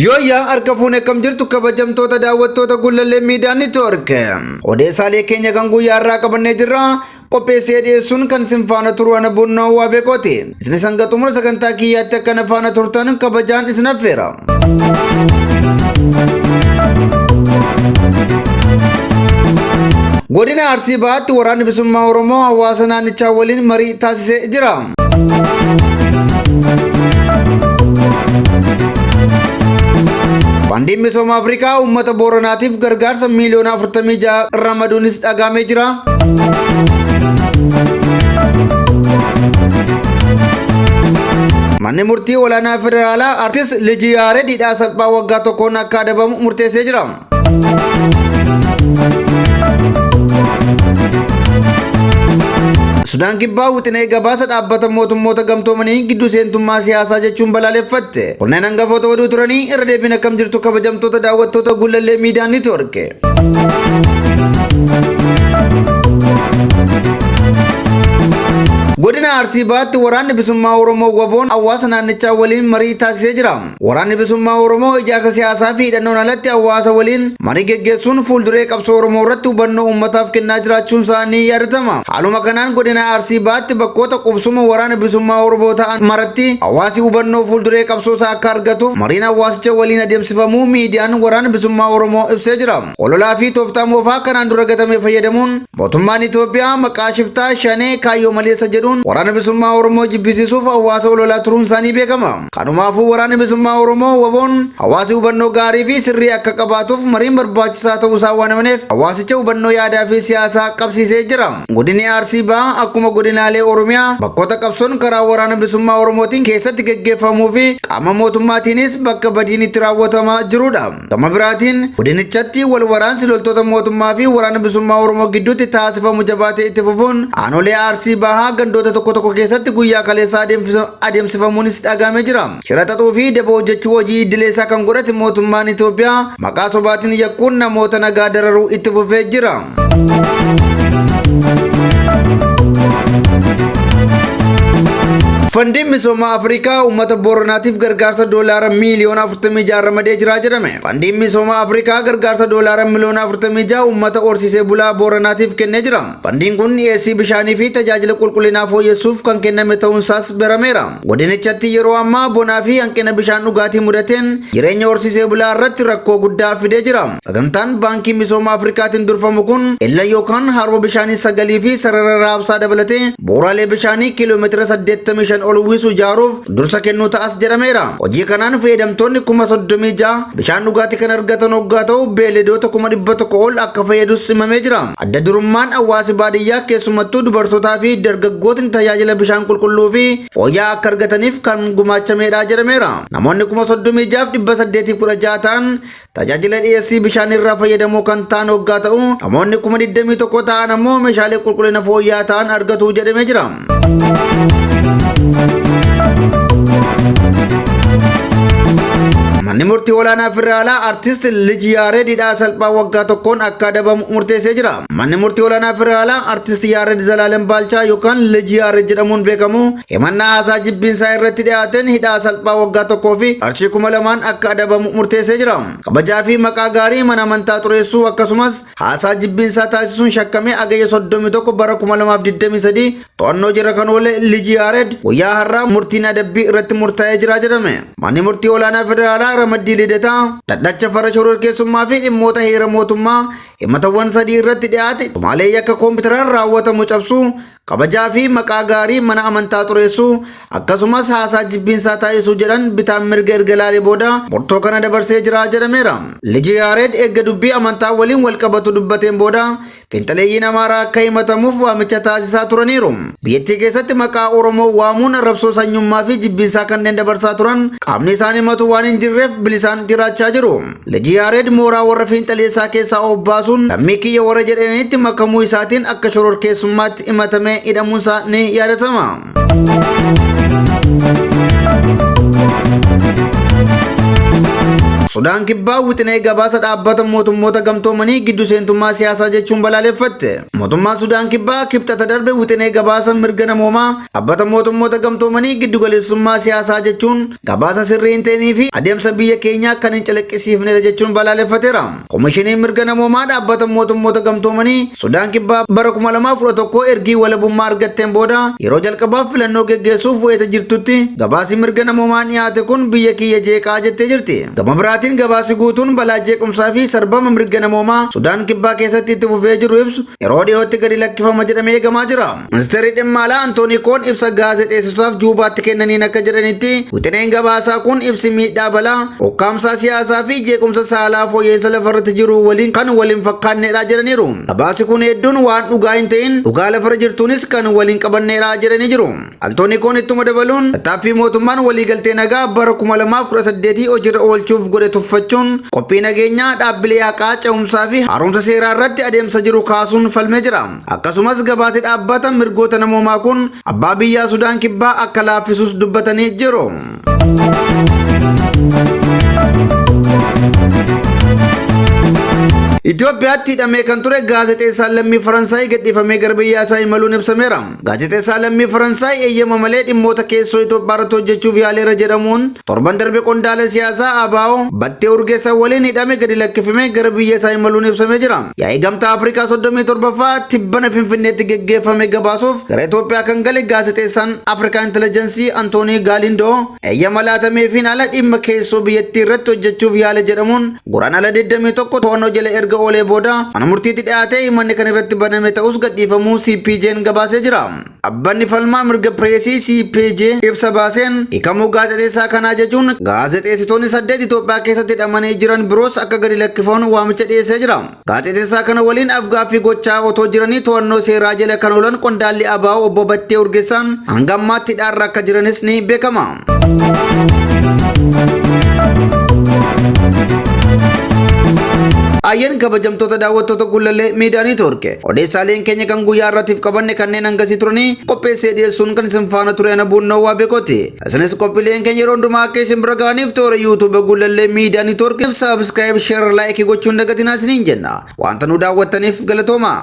Yooyyaa harka fuune akkam jirtu kabajamtoota daawwattoota Gullallee Miidiyaa Neetwoork. Odeessaalee keenya kan guyyaa irraa qabannee jirra. Qopheessee dhiyeessuun kan isin faana turu ana Bonnoo Waabeekooti. Isinis hanga xumura sagantaa kiyyaatti akka na faana turtan kabajaan isin affeera. Godina Arsii Bahaatti Waraanni Bilisummaa Oromoo hawaasa naannichaa waliin marii taasisee jira. Fandiin misooma Afrikaa uummata Booranaatiif gargaarsa miiliyoona 46 ramaduunis dhagahamee jira. Manni murtii olaanaa federaalaa artist Liji Yaared hidhaa salphaa waggaa tokkoon akka adabamu murteessee jira. Sudaan Kibbaa wixinee gabaasa dhaabbata mootummoota gamtoomanii gidduu seentummaa siyaasaa jechuun balaaleffatte. Kunneen hangafoota oduu turanii irra deebiin akkam jirtu kabajamtoota daawwattoota Gullallee Miidiyaa Neetwoork. Godina Arsii Bahaatti Waraanni Bilisummaa Oromoo Waboon hawaasa naannichaa waliin marii taasisee jira. Waraanni Bilisummaa Oromoo ijaarsa siyaasaa fi hidhannoon alatti hawaasa waliin marii geggeessuun fuulduree qabsoo Oromoo irratti hubannoo uummataaf kennaa jiraachuun isaa ni yaadatama. Haaluma kanaan godina Arsii Bahaatti bakkoota qubsuma Waraana Bilisummaa Oromoo ta'an maratti hawaasi hubannoo fuulduree qabsoo isaa akka argatuuf mariin hawaasicha waliin adeemsifamuu miidiyaan Waraana Bilisummaa Oromoo ibsee jira. Ololaa fi tooftaa moofaa kanaan dura gatame fayyadamuun mootummaan Itoophiyaa maqaa shiftaa shanee kaayyoo maleessa jedhuun Waraana Bilisummaa Oromoo jibbisiisuuf hawaasa ololaa turuun isaanii beekama. Kanumaafuu Waraanni Bilisummaa Oromoo WBOn hawaasi hubannoo gaarii fi sirrii akka qabaatuuf mariin barbaachisaa ta'uu isaa waan amaneef hawaasicha hubannoo yaadaa fi siyaasaa qabsiisee jira. Godinni Arsii Bahaa akkuma godinaalee Oromiyaa bakkoota qabsoon karaa Waraana Bilisummaa Oromootiin keessatti geggeeffamuu fi qaama mootummaatiinis bakka badiin itti raawwatamaa jirudha. Gama biraatiin godinichatti wal waraansi loltoota mootummaa fi Waraana Bilisummaa Oromoo gidduutti taasifamu jabaatee itti fufuun aanolee Arsii Bahaa gandoota tokko tokko keessatti guyyaa kaleessaa adeemsifamuunis dhagahamee jira. Shira xaxuu fi daba hojjechuu hojii idilee isaa kan godhate mootummaan Itoophiyaa maqaa sobaatiin yakkuun namoota nagaa dararuu itti fufee jira. Fandiin misooma Afrikaa uummata Booranaatiif gargaarsa doolaara miiliyoona 46 ramadee jira jedhame. Fandiin misooma Afrikaa gargaarsa doolaara miliyoona 46 uummata horsiisee bulaa Booranaatiif kennee jira. Fandiin kun dhiyeessii bishaanii fi tajaajila qulqullinaa fooyyessuuf kan kenname ta'uunsaas barameera. Godinichatti yeroo ammaa bonaa fi hanqina bishaan dhugaatii mudateen jireenya horsiisee bulaa irratti rakkoo guddaa fidee jira. Sagantaan Baankii Misooma Afrikaatiin durfamu kun ella yookaan haroo bishaanii sagalii fi sarara raabsaa dabalatee bu'uuraalee bishaanii kiiloomeetira 85 ol uwwisu ijaaruuf dursa kennuu ta'as jedhameera. Hojii kanaan fayyadamtoonni 36,000 bishaan dhugaatii kan argatan hoggaa ta'u beeyladoota 100,000 ol akka fayyadus himamee jira. Adda durummaan hawaasi baadiyyaa keessumattuu dubartootaa fi dargaggootni tajaajila bishaan qulqulluu fi fooyya'aa akka argataniif kan gumaachameedha jedhameera. Namoonni 36,816 ta'an tajaajila dhiyeessii bishaanii irraa fayyadamoo kan ta'an hoggaa ta'u, namoonni 21,000 ta'an ammoo meeshaalee qulqullina fooyya'aa ta'an argatu jedhamee jira. Manni murtii olaanaa federaalaa artist Lij Yaared hidhaa salphaa waggaa tokkoon akka adabamu murteessee jira. Manni murtii olaanaa federaalaa artist Yaared Zalaalem Baalchaa yookaan Lij Yaared jedhamuun beekamu himannaa haasaa jibbiinsaa irratti dhiyaateen hidhaa salphaa waggaa tokkoo fi qarshii 2000 akka adabamu murteessee jira. Kabajaa fi maqaa gaarii mana amantaa xureessuu akkasumas haasaa jibbiinsaa taasisuun shakkamee Hagayya 31 bara 2023 to'annoo jala kan oole Lij Yaared guyyaa har'aa murtiin adabbii irratti murtaa'ee jira jedhame. Manni murtii olaanaa federaalaa ramaddii Lidataa dhaddacha farra shororkeessummaa fi dhimmoota heera mootummaa himatawwan sadii irratti dhiyaate tumaalee yakka kompiitaraan raawwatamu cabsuu, kabajaa fi maqaa gaarii mana amantaa xureessuu akkasumas haasaa jibbiinsaa taasisuu jedhan bitaan mirga erga ilaalee booda murtoo kana dabarsee jira jedhameera. Liji Yaared erga dubbii amantaa waliin walqabatu dubbateen booda Finxaleeyyiin Amaaraa akka himatamuuf waamicha taasisaa turaniiru. Biyyattii keessatti maqaa Oromoo waamuun arrabsoo sanyummaa fi jibbiinsaa kanneen dabarsaa turan qaamni isaan himatu waan hin jirreef bilisaan jiraachaa jiru. Liji Yaareed mooraa warra fiinxaleessaa keessaa of baasuun lammii kiyya warra jedhanitti makamuu isaatiin akka shororkeessummaatti himatamee hidhamuunsaa ni yaadatama. Sudaan Kibbaa wixinee gabaasa dhaabbata mootummoota gamtoomanii giddu seentummaa siyaasaa jechuun balaaleffatte. Mootummaan Sudaan Kibbaa kibxata darbe wixinee gabaasa mirga namoomaa dhaabbata mootummoota gamtoomanii giddu galeessummaa siyaasaa jechuun gabaasa sirrii hin ta'inii fi adeemsa biyya keenyaa kan hin calaqqisiifnedha jechuun balaaleffateera. Komishiniin mirga namoomaa dhaabbata mootummoota gamtoomanii Sudaan Kibbaa bara 2011 ergii walabummaa argatteen booda yeroo jalqabaaf filannoo geggeessuuf wayita jirtutti gabaasi mirga namoomaa dhiyaate kun biyya kiyya jeeqaa jettee jirti. Gama biraatiin gabaasi guutuun balaa jeequmsaa fi sarbama mirga namoomaa Sudaan Kibbaa keessatti itti fufee jiru ibsu yeroo dhiyootti gadi lakkifama jedhamee eegamaa jira. Ministeerri dhimma alaa Antoonii Koon ibsa gaazexeessitotaaf Juubaatti kennaniin akka jedhanitti wixineen gabaasaa kun ibsi miidhaa balaa ukkaamsaa siyaasaa fi jeequmsa saalaa fooyya'insa lafarratti jiru waliin kan wal hin fakkaannedha jedhaniiru. Gabaasi kun hedduun waan dhugaa hin ta'in dhugaa lafarra jirtuunis kan wal hin qabannedha jedhanii jiru. Antoonii Koon ittuma dabaluun tattaaffii mootummaan waliigaltee nagaa bara 2018 hojiirra oolchuuf godhe tuffachuun qophii nageenyaa dhaabbilee haqaa ce'umsaa fi haaromsa seeraa irratti adeemsa jiru kaasuun falmee jira. Akkasumas gabaasi dhaabbata mirgoota namoomaa kun abbaa biyyaa Sudaan Kibbaa akka laaffisus dubbatanii jiru. Itoophiyaatti hidhamee kan ture gaazexeessaan lammii Faransaay gadhiifamee gara biyya isaa imaluun ibsameera. Gaazexeessaa lammii Faransaay eeyyama malee dhimmoota keessoo Itoophiyaa irratti hojjechuuf yaaleera jedhamuun torban darbe qondaala siyaasaa ABO Battee Urgeessaa waliin hidhame gadi lakkifamee gara biyya isaa imaluun ibsamee jira. Yaa'ii Gamtaa Afrikaa 37ffaa tibbana Finfinneetti geggeeffame gabaasuuf gara Itoophiyaa kan gale gaazexeessaan Afrikaa Intelligensii Antoonii Gaalindoo eeyyama laatameefiin ala dhimma keessoo biyyattii irratti hojjechuuf yaale jedhamuun Guraandhala 21 to'annoo jala erga oolee booda mana murtiitti dhiyaatee himanni kan irratti baname ta'us gadhiifamuu CPJ'n gabaasee jira. Dhaabbanni falmaa mirga pireesii CPJ ibsa baaseen hiikamuu gaazexeessaa kanaa jechuun gaazexeessitoonni saddeet Itoophiyaa keessatti hidhamanii jiran biroos akka gadi lakkifaman waamicha dhiyeessee jira. Gaazexeessaa kana waliin afgaaffii gochaa otoo jiranii to'annoo seeraa jala kan oolan qondaalli ABO obbo Battee Urgeessaan hanga ammaatti hidhaarra akka jiranis ni beekama. Ayyeen kabajamtoota daawwattoota Gullallee Miidiyaa Neetwoork odeessaaleen keenya kan guyyaa irratiif qabanne kanneen hangasii turanii qopheessee dhiyeessuun kan isin faana ture ana Buunnoo Waabekooti. Isinis qophiileen keenya yeroo hundumaa akka isin bira ga'aniif toora YouTube Gullallee Miidiyaa Neetwoork subscribe, share, like gochuun dagatinaa isiniin jenna. Wanta nu daawwattaniif galatooma.